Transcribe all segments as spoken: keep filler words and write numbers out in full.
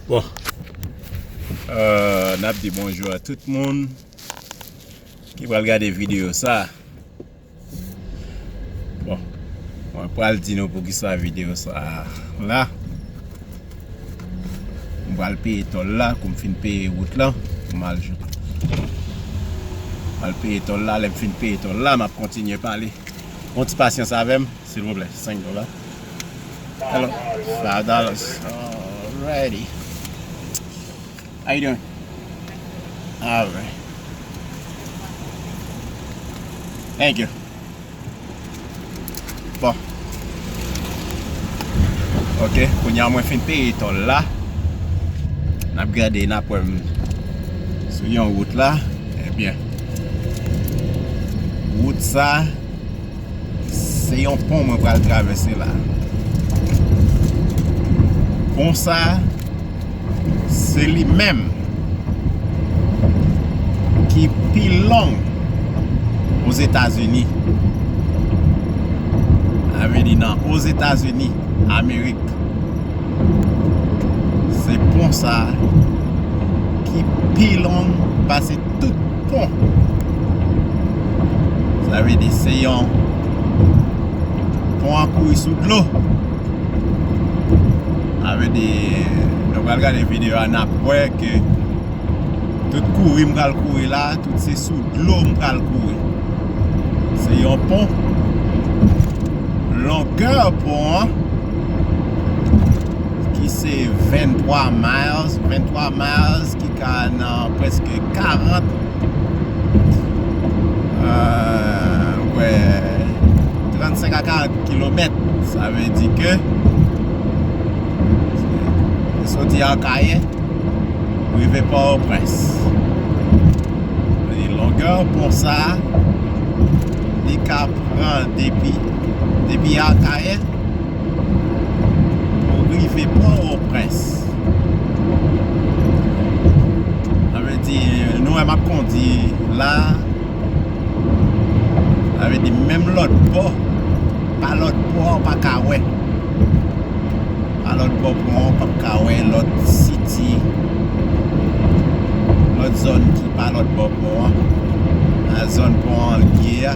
Bon, euh, n ap di bonjou a tout moun ki pral gade videyo sa. Bon, mwen pral di nou poukisa videyo sa la. M pral peye tòl la, kou m fin peye wout lan, pou m al jou. M pral peye tòl la, lè m fin peye tòl la, m ap kontinye pale. Yon ti pasyans avè m, silvouplè, senk dola. Hello, five dollars. Alrighty. How you doing? All right. Thank you. Bon. Ok, kounye a mwen fin peye tòl la. N ap gade, n ap wè m sou yon wout la. Ebyen, wout sa, se yon pon mwen pral travèse la. Pon sa, se li menm ki pi long Ozetazini. Sa vle di nan Ozetazini, Amerik. Se pon sa ki pi long pase tout pon. Sa vle di se yon pon an kouri sou dlo. Sa vle di, nou pral gade videyo a, n ap wè ke tout kouri m pral kouri la, tout se sou dlo m pral kouri. Se yon pon. Longè pon an, ki se venntwa miles, venntwa miles, ki ka nan prèske karant, euh, m kwè, trannsenk a karant kilomèt. Sa vle di ke soti Akayè, rive Pòtoprens. Longè pon sa, li ka pran depi, depi Akayè pou rive Pòtoprens. Sa vle di, nou wè m ap kondi la, sa vle di, menm lòt bò, pa lòt bò, ou pa ka wè. Pa lòt bò pon an, w p ap ka wè lòt siti, lòt zòn ki pa lòt bò pon an. A zòn pon an li ye a,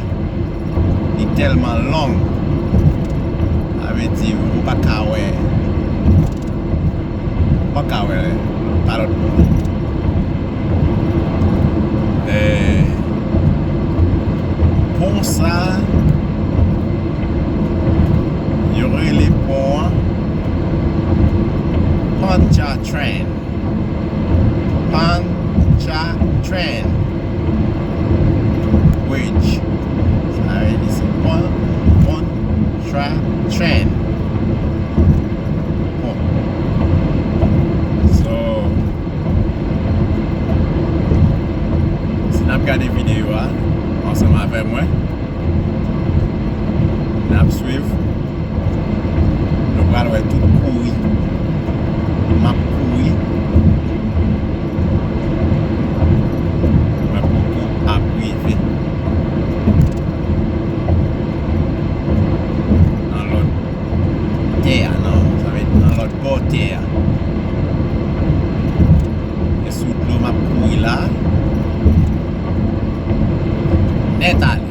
li tèlman long. Sa vle di, ou pa ka wè, ou pa ka wè pa lòt bò. Eh, pon sa, yo rele pon an Pontchartrain. Pontchartrain Bridge. Sa vle di se pon, Pontchartrain. Bon. So, si n ap gade videyo a ansanm avè mwen, n ap swiv. Nou pral wè tout kouri. M ap kouri. Mwen poko ap rive nan lòt tè a, nan, sa vle di nan lòt bò tè a. E sou dlo m ap kouri la. Nèt ale.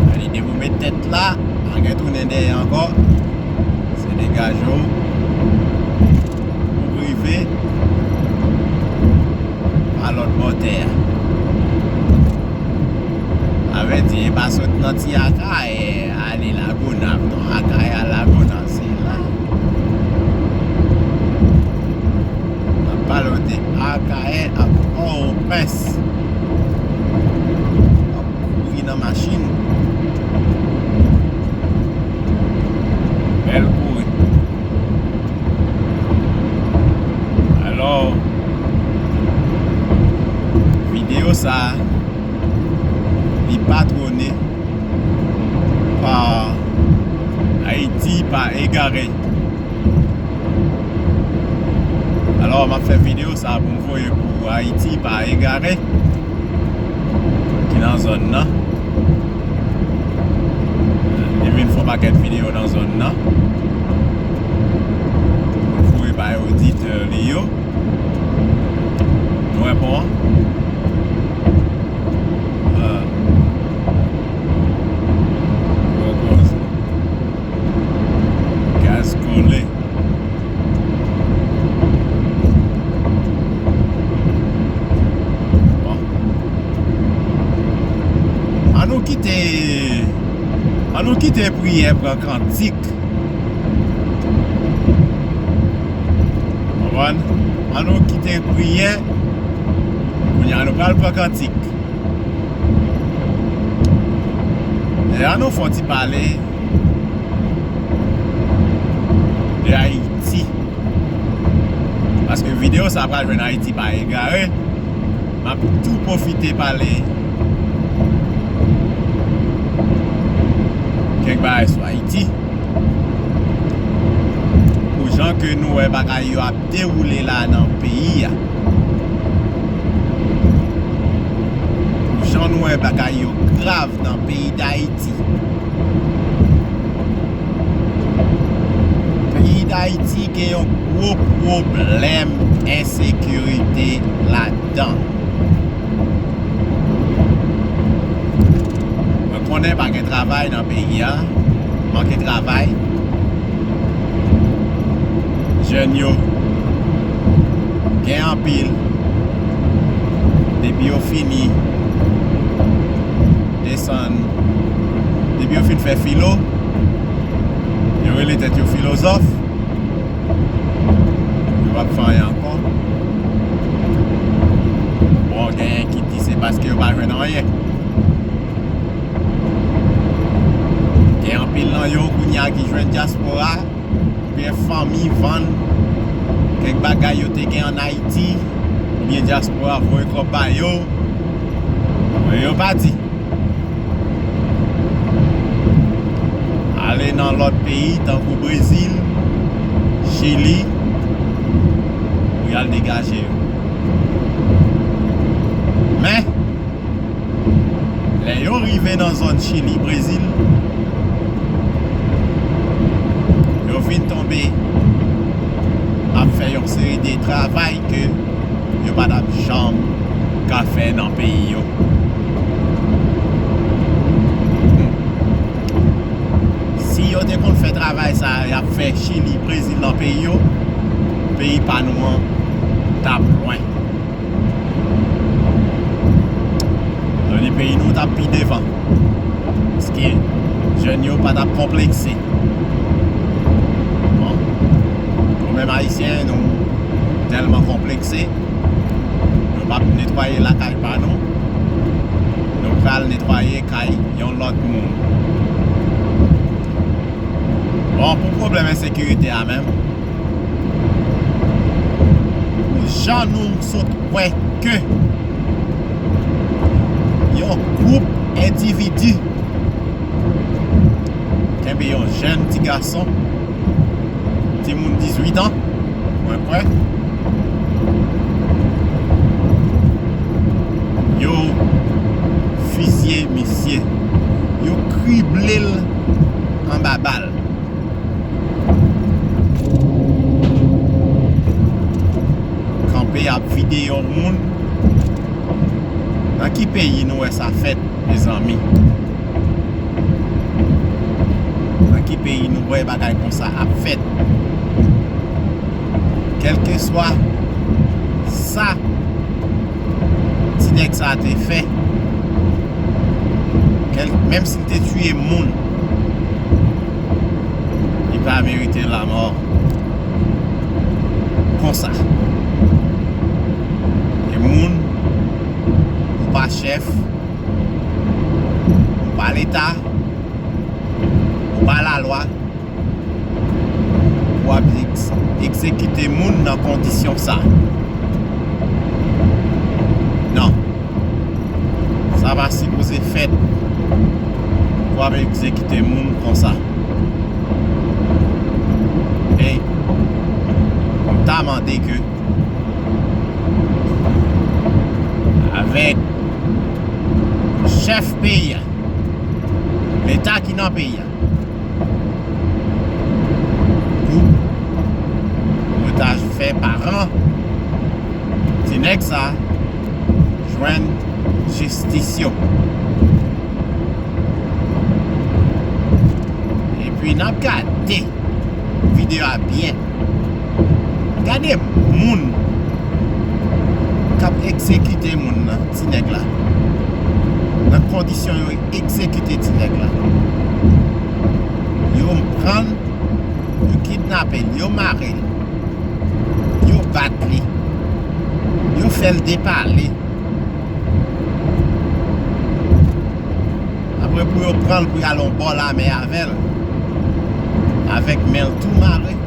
Sa vle di depi w met tèt la, pa gen tounen dèyè ankò. Se degaje w pou w rive pa lòt bò tè a. Sa vle di, e pa sot nan ti Akayè ale Lagonav, non, Akayè al Lagonav, se la. M ap pale w de Akayè ak Pòtoprens. M ap kouri nan machin. Bèl kouri. Alò, videyo sa a, li patwone pa Ayiti Pa Egare. Alò, m ap fè videyo sa a pou m voye pou Ayiti Pa Egare, ki nan zòn nan. Li vin fè yon pakèt videyo nan zòn nan. kite priyè pran kantik. Konprann? An nou kite priyè. Kounye a nou pral pran kantik. E an nou fè yon ti pale de Ayiti. Paske videyo sa a pral jwenn Ayiti pa egare. M ap tou pwofite pale kèk bagay sou Ayiti. Pou jan ke nou wè bagay yo ap dewoule la nan peyi a. Pou jan nou wè bagay yo grav nan peyi Dayiti. Peyi Dayiti gen yon gwo pwoblèm ensekirite ladan. Mwen konnen pa gen travay nan peyi a, manke travay. Jèn yo gen anpil. Depi yo fini desann, depi yo fin fè filo, yo rele tèt yo filozòf. Yo p ap fè anyen ankò. Bon, genyen ki di se paske yo pa jwenn anyen. Gen anpil nan yo kounye a ki jwenn dyaspora, oubyen fanmi vann kèk bagay yo te gen ann Ayiti, oubyen dyaspora voye kòb ba yo. Yo pati. Ale nan lòt peyi tankou Brezil, Chili, pou y al degaje yo. Men, lè yo rive nan zòn Chili, Brezil, yo vin tonbe ap fè yon seri de travay ke yo pa t ap janm ka fè nan peyi yo. Si yo te konn fè travay sa a y ap fè Chili, Brezil nan peyi yo, peyi pa nou an t ap lwen. Tande peyi nou t ap pi devan. Paske jèn yo pa t ap konplekse. Bon, nou menm Ayisyen, nou tèlman konplekse, nou p ap netwaye lakay pa nou. Nou pral netwaye kay yon lòt moun. Bon, pou pwoblèm ensekirite a menm, pou jan nou sot wè ke yon gwoup endividi kenbe yon jèn ti gason, timoun dizuit an, mwen kwè, yo fizye misye, yo krible l anba bal. Kanpe ap vide yon moun. Nan ki peyi nou wè sa fèt, mezanmi? Nan ki peyi nou wè bagay konsa ap fèt? Kèlkeswa sa ti nèg sa a te fè, kèl-, menm si l te tiye moun, li pa merite lamò konsa. E moun, ou pa chèf, ou pa Leta, ou pa lalwa, pou ap egz-, egzekite moun nan kondisyon sa. Non. Sa pa sipoze fèt pou ap egzekite moun konsa. Ey, m ta mande ke avèk chèf peyi a, Leta ki nan peyi a, pou yo ta fè paran ti nèg sa jwenn jistis yo. Epi n ap gade videyo a byen. Gade moun k ap egzekite moun nan, ti nèg la. Nan kondisyon yo egzekite ti nèg la. Yo pran l, yo kidnape l, yo mare l, yo bat li, yo fè l depale. Apre pou yo pran l pou y al yon bò lamè avè l, avèk men l tou mare,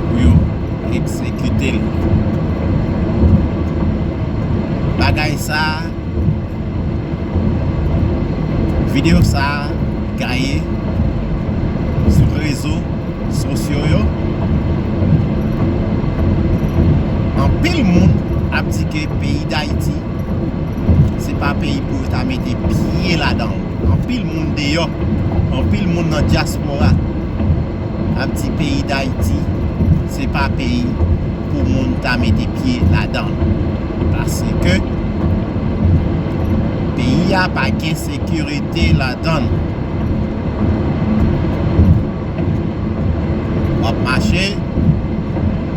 pou yo egzekite l. Bagay sa a, videyo sa a gaye sou rezo sosyo yo. Anpil moun ap di ke peyi Dayiti se pa peyi pou yo ta mete pye ladan l. Anpil moun deyò, anpil moun nan dyaspora ap di peyi Dayiti se pa peyi pou moun ta mete pye ladan l. Paske peyi a pa gen sekirite ladan l. W ap mache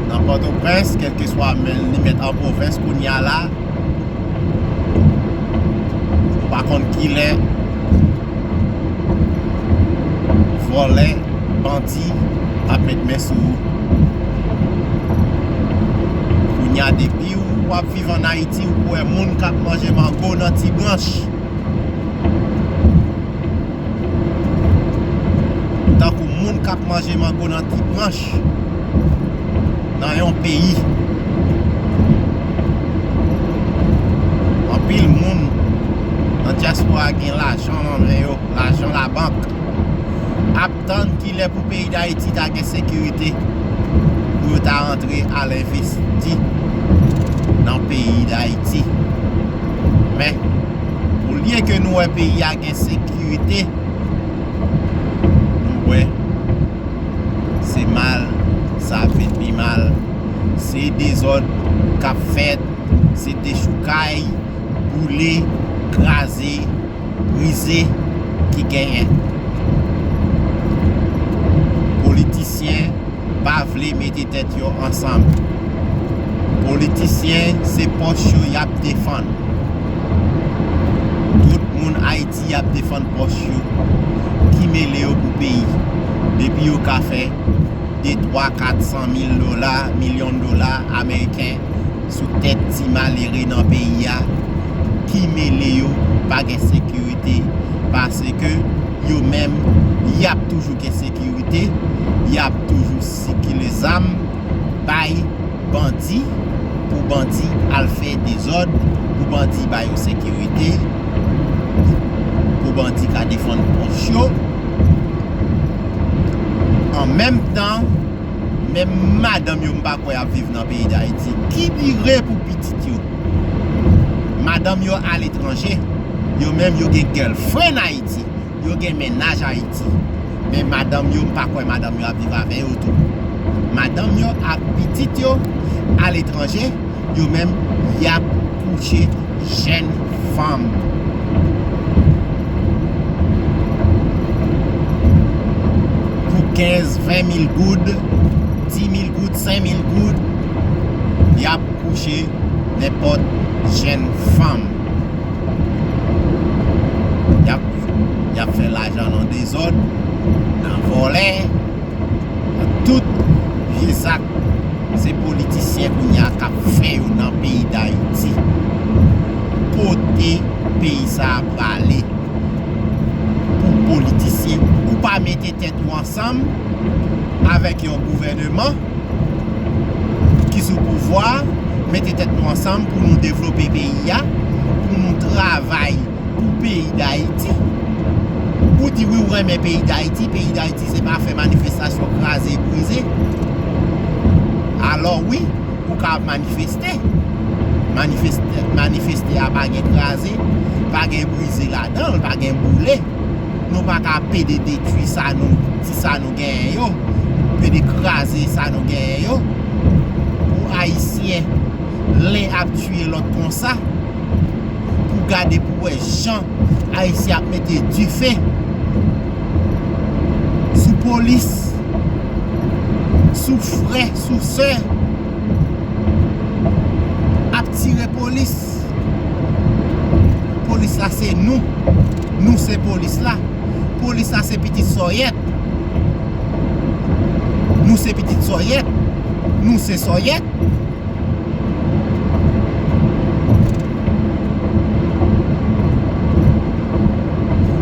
nan Pòtoprens, kèlkeswa men li mèt an pwovens kounye a la, ou pa konn kilè vòlè, bandi ap met men sou ou. Kounye a, depi w ap viv ann Ayiti, ou wè moun k ap manje mango nan ti branch. Tankou moun k ap manje mango nan ti branch nan yon peyi. Anpil moun nan dyaspora gen lajan nan men yo, lajan labank. Ap tann kilè pou peyi Dayiti ta gen sekirite pou yo ta antre al envesti nan peyi Dayiti. Men, olye ke nou wè peyi a gen sekirite, nou wè se mal sa ap vin pi mal. Se dezòd k ap fèt, se dechoukay, boule, kraze, brize ki genyen. Politisyen pa vle mete tèt yo ansanm. Politisyen se pòch yo y ap defann. Tout moun Ayiti y ap defann pòch yo. Ki mele yo pou peyi? Depi yo ka fè de, twa, kat san mil dola, milyon dola ameriken sou tèt ti malere nan peyi a, ki mele yo, pa gen sekirite, paske yo menm, y ap toujou gen sekirite, y ap toujou sikile zam, bay bandi, pou bandi al fè dezòd, pou bandi ba yo sekirite, pou bandi ka defann pòch yo. An menm tan, menm madanm yo, m pa kwè y ap viv nan peyi Dayiti. Ki dire pou pitit yo? Madanm yo aletranje, yo menm yo gen girlfriend Ayiti, yo gen mennaj Ayiti. Men madanm yo, m pa kwè madanm yo ap viv avè yo tou. Madanm yo ak pitit yo aletranje, yo menm, y ap kouche jèn fanm. Pou kenz, ven mil goud, dis mil goud, senk mil goud, y ap kouche nenpòt jèn fanm. Y ap, y ap fè lajan nan dezòd, nan vòlè, nan tout vye zak. Se politisyen kounye a k ap fè yo nan peyi Dayiti. Kote peyi sa a prale? Pou politisyen, ou pa mete tèt ou ansanm avèk yon gouvèneman ki sou pouvwa, mete tèt nou ansanm pou nou devlope peyi a, pou nou travay pou peyi Dayiti. Ou di wi, ou renmen peyi Dayiti, peyi Dayiti se pa fè manifestasyon, kraze, brize. Alò wi, ou ka manifeste. Manifeste, manifeste a pa gen kraze, pa gen brize ladan l, pa gen boule. Nou pa ka pede detwi sa nou, ti sa nou genyen yo, pede kraze sa nou genyen yo. Pou Ayisyen, len ap tiye lòt konsa, pou gade pou wè jan Ayisyen ap mete dife sou polis, sou frè, sou sè, ap tire polis. Polis la se nou. Nou se polis la. Polis la se pitit sòyèt. Nou se pitit sòyèt. Nou se sòyèt.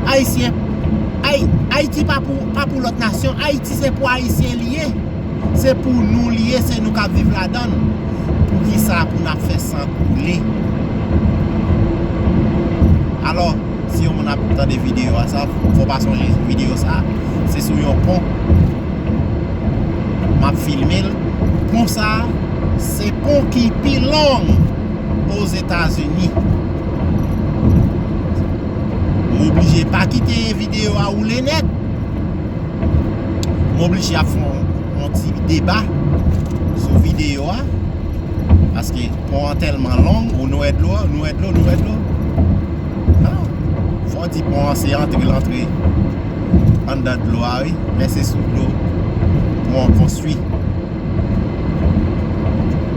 Ayisyen, Ay-, Ayiti pa pou, pa pou lòt nasyon. Ayiti se pou Ayisyen li ye. Se pou nou li ye, se nou k ap viv ladan l. Poukisa pou n ap fè san koule? Alò, si yon moun ap tande videyo a sa, fò pa sonje videyo sa, se sou yon pon. M ap filme l. Pon sa, se pon ki pi long Ozetazini. M oblije pa kite videyo a woule nèt. M oblije ap fè yon, yon ti deba sou videyo a. Paske pon an tèlman long, ou nou wè dlo, nou wè dlo, nou wè dlo. Non. Fò di pon an se antre l antre anndan dlo a, wi. Men se sou dlo pon an konstwi.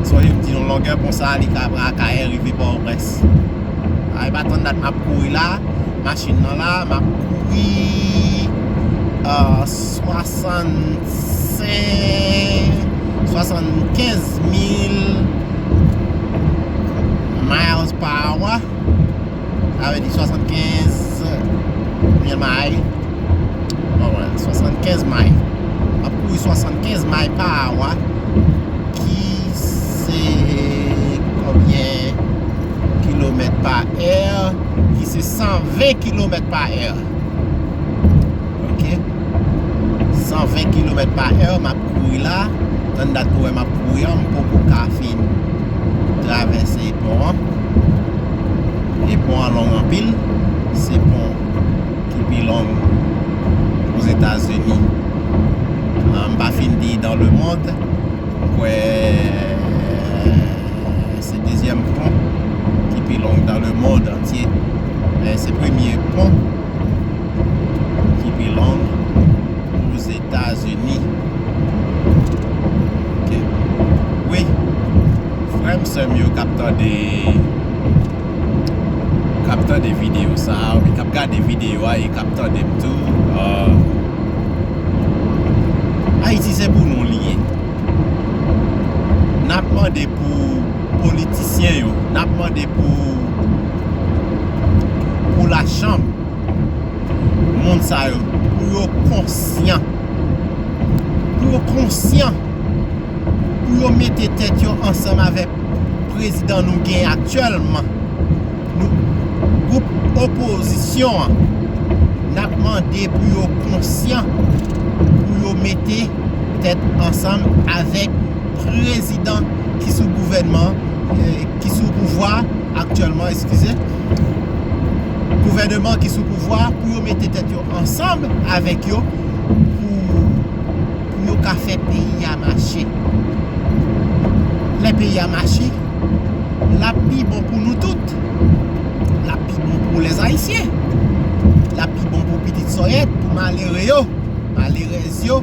Sonje m di nou longè pon sa a, li ka pran Akayè rive Pòtoprens. A, e pa tann dat m ap kouri la, machin nan la, m ap kouri, euh, swasannsenk, swasannkenz mil miles per hour. Sa vle di swasannkenz mil may. Bon, wè, swasannkenz may. M ap kouri swasannkenz may pa awa, ki se konbyen kilomèt pa è? Ki se san ven kilomèt pa è. Ok? San ven kilomèt pa è, m ap kouri la. Tann dat pou wè m ap kouri an, m poko ka fin travèse pon an. E pon an long anpil. Se pon ki pi long Ozetazini. Ah, m pa fin di dans le monde. M kwè se dezyèm pon ki pi long dans le monde entier. Men se premye pon ki pi long Ozetazini. Ok. Wi. Frè m, sè m yo k ap tande, k ap tande videyo sa a, oubyen k ap gade videyo a e k ap tande m tou, euh, Ayiti se pou nou li ye. N ap mande pou politisyen yo, n ap mande pou, pou lachanm, moun sa yo, pou yo konsyan. Pou yo konsyan. Pou yo mete tèt yo ansanm avèk prezidan nou gen aktyèlman. Nou, gwoup opozisyon an, n ap mande pou yo konsyan, pou yo mete tèt ansanm avèk prezidan ki sou gouvènman, eh, ki sou pouvwa aktyèlman, eskize, gouvènman ki sou pouvwa, pou yo mete tèt yo ansanm avèk yo pou, pou yo ka fè peyi a mache. Lè peyi a mache, l ap pi bon pou nou tout. L ap pi bon pou lèzayisyen. L ap pi bon pou pitit sòyèt, pou malere yo, malerèz yo.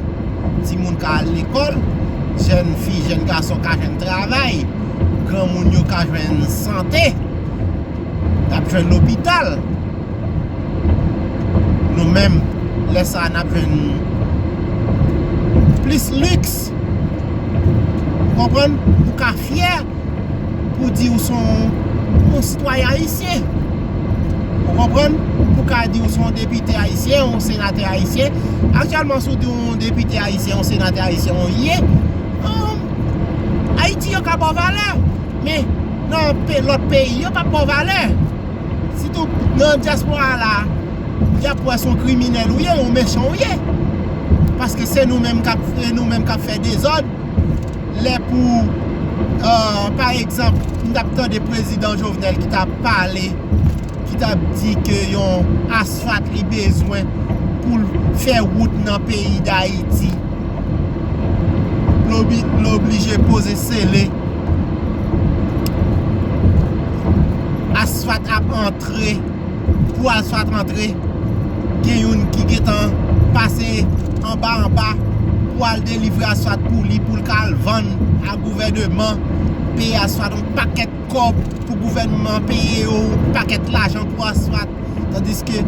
Timoun ka al lekòl, jèn fi, jèn gason ka jwenn travay, granmoun yo ka jwenn sante, y ap jwenn lopital. Nou menm, lè sa a, n ap jwenn plis liks. Ou konprann? Ou ka fyè pou di ou se yon, yon sitwayen ayisyen. Ou konprann? Pou ka di ou se yon depite ayisyen, yon senatè ayisyen. Aktyèlman, si w di yon depite ayisyen, yon senatè ayisyen, ou ye, um, Ayiti yo ka ba w valè. Men nan pe-, lòt peyi, yo p ap ba w valè. Sitou nan dyaspora la, y ap wè se yon kriminèl ou ye, yon mechan ou ye. Paske se nou menm k ap, se nou menm k ap fè dezòd. Lè pou, euh, pa egzanp, m t ap tande prezidan Jovenel ki t ap pale, ki t ap di ke yon asfalt li bezwen pou l fè wout nan peyi Dayiti. L obi-, l oblije poze sele. Asfalt ap antre. Pou asfalt antre, gen youn ki gentan pase anba anba pou al delivre asfalt pou li, pou l ka al vann a gouvèneman, peye asfalt yon pakèt kòb pou gouvènman peye yo yon pakèt lajan pou asfalt. Tandiske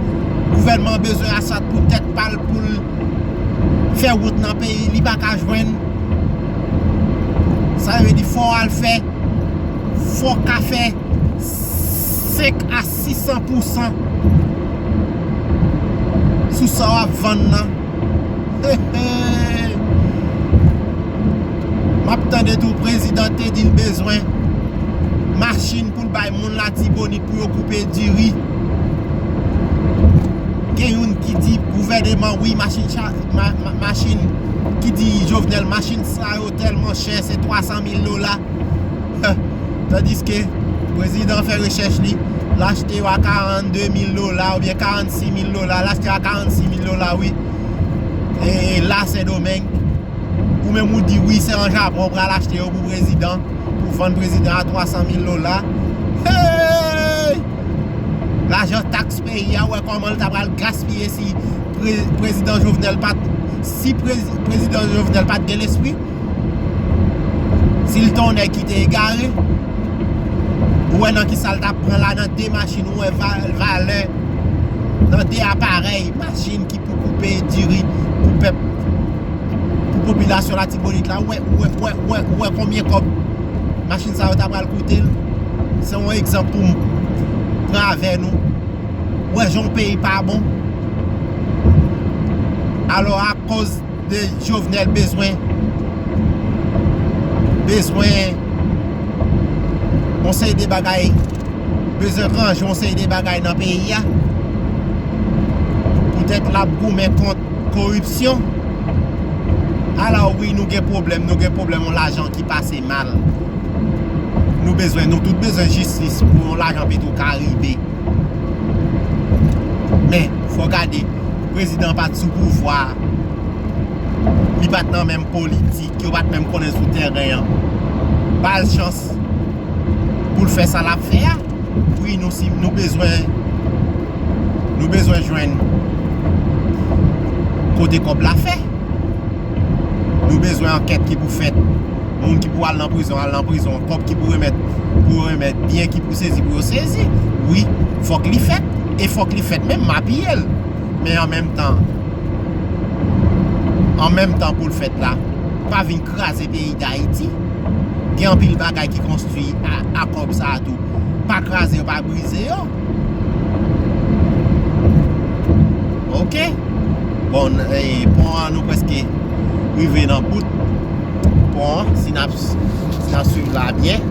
Gouvènman bezwen asfalt pou tèt pa l pou l fè wout nan peyi, li pa ka jwenn. Sa vle di fò w al fè, fò w ka fè senk a sis san pousan sou sa w ap vann nan. M ap tande tou prezidan te di l bezwen machin pou l bay moun Latibonit pou yo koupe diri. Gen youn ki di gouvèneman, wi, machin cha, ma, ma, machin, ki di Jovenel, machin sa yo tèlman chè, se twa san mil dola. Tandiske prezidan fè rechèch li, l achte yo a karannde mil dola oubyen karannsis mil dola, l achte yo a karannsis mil dola, wi. E la Sendomeng, ou menm ou di wi, se an Japon ou pral achte yo pou prezidan, pou vann prezidan a twa san mil dola. Hey! Lajan taks peyi a, ou wè kòman l ta pral gaspiye si pre, prezidan Jovenel pa t, si prezi, prezidan Jovenel pa t gen lespri. Si l te yon nèg ki te egare, ou wè nan ki sa l t ap pran la, nan de machin, ou wè va, valè nan de aparèy machin ki pou koupe diri pou pèp, pou popilasyon Latibonit la. Ou wè, ou wè, ou wè, ou wè, ou wè konbyen kòb machin sa yo ta pral koute l. Se yon egzanp pou m pran avè nou. Ou wè jan yon peyi pa bon. Alò, akoz de Jovenel bezwen, bezwen yon seri de bagay, bezwen ranje yon seri de bagay nan peyi a. Poutèt l ap goumen kont koripsyon. Alò wi, nou gen pwoblèm, nou gen pwoblèm yon lajan ki pase mal. Nou bezwen, nou tout bezwen jistis pou yon lajan Petro Karibe. Men, fò gade, prezidan pa t sou pouvwa a. Li pa t nan menm politik, yo pa t menm konnen sou tèren an. Ba l chans pou l fè sa l ap fè a. Wi, nou, si, nou bezwen, nou bezwen jwenn kote kòb la fè. Nou bezwen ankèt ki pou fèt. Moun ki pou al nan prizon, al nan prizon. Kòb ki pou remèt, pou remèt. Byen ki pou sezi, pou yo sezi. Wi, fòk li fèt. E fòk li fèt menm, m apiye l. Men an menm tan, an menm tan pou l fèt la, pa vin kraze peyi Dayiti. Gen anpil bagay ki konstwi a, a kòb sa a tou. Pa kraze yo, pa brize yo. Oke. Bon, e, pon an, nou prèske rive nan bout pon an, si n ap, si n ap swiv la byen.